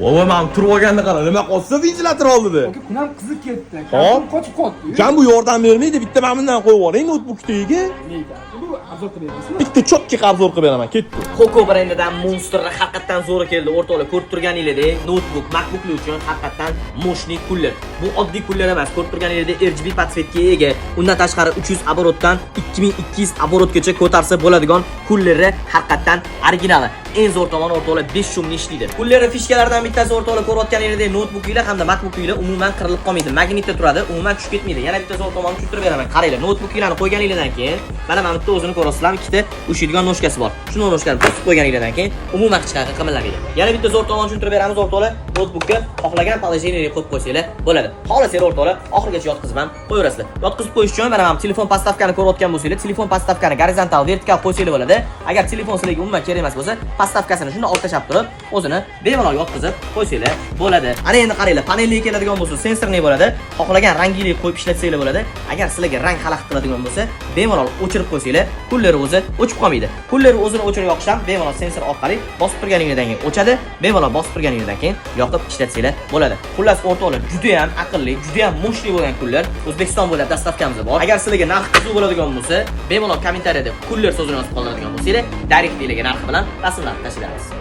Voy, men turib olganda qara, nima qolsa ventilyator oldida. Aka, kun ham qizib ketdi. Hop. Kompyuter qochib qoldi. Ukam, bu yordam bermaydi, bitta mana bundan qo'yib yuboring noutbuk tagiga. Nega? Bu обзор qilib berasizmi? Bitta чёткий обзор qilib beraman, ketdi. Hoco brendidan Monster haqiqatdan zo'ri keldi. O'rtoqlar, ko'rib turganingizdek, noutbuk, MacBooklar uchun haqiqatdan мощный кулер. Bu oddiy кулер emas, ko'rib turganingizdek RGB подсветка ga ega. Undan tashqari 300 оборот dan 2200 оборот gacha ko'tarsa bo'ladigan кулер i haqiqatdan originali. Eng zo'r tomoni, o'rtoqlar, 5 шум li ishlaydi. Кулер i фишка laridan bittasi, o'rtoqlar, ko'rayotganingizdek, noutbukinglar hamda MacBookinglar umuman qirilib qolmaydi. Magnitda turadi, umuman tushib ketmaydi. Yana bitta zo'r tomonini tushuntirib beraman. Qaranglar, noutbukinglarni qo'yganinglardan keyin mana bu yerda o'zini ko'rasizlar, ikkita ushlaydigan ножка si bor. Shu ножка ni bosib qo'yganinglardan keyin umuman hech qanaqa qimirlamaydi. Yana bitta zo'r tomon tushuntirib beramiz, o'rtoqlar, noutbukka xohlagan положение ga qo'yib qo'ysanglar bo'ladi. Xohlasanglar, o'rtoqlar, oxirigacha yotqizib ham qo'yaverasizlar. Yotqizib qo'yish uchun mana telefon подставка ni ko'rayotgan bo'lsanglar, telefon подставка ni gorizontal, vertikal qo'ysanglar bo'ladi. Agar telefon sizlarga umuman kerak emas bo'lsa, подставка sini shunday olib tashlab turib, o'zini bemalol yotqizib qo'ysanglar bo'ladi. Ana endi qaranglar, panelga keladigan bo'lsa, сенсорный bo'ladi. Xohlagan rangli qo'yib ishlatsanglar bo'ladi. Agar sizlarga rang xalaqit qiladigan bo'lsa, bemalol o'chirib qo'ysanglar, кулер o'zi o'chib qolmaydi. Кулер o'zini o'chirib yoqish ham bemalol sensor orqali bosib turganingizdan keyin o'chadi, bemalol bosib turganingizdan keyin yoqib ishlatsanglar bo'ladi. Xullas, o'rtoqlar, juda ham aqlli, juda ham мощный bo'lgan кулер. O'zbekiston bo'ylab доставка miz bor. Agar sizlarga narx qiziq bo'ladigan bo'lsa, bemalol kommentariyada "кулер" so'zini yozib qoldiradigan bo'lsanglar, direct narxi bilan rasmlarni tashlab beramiz.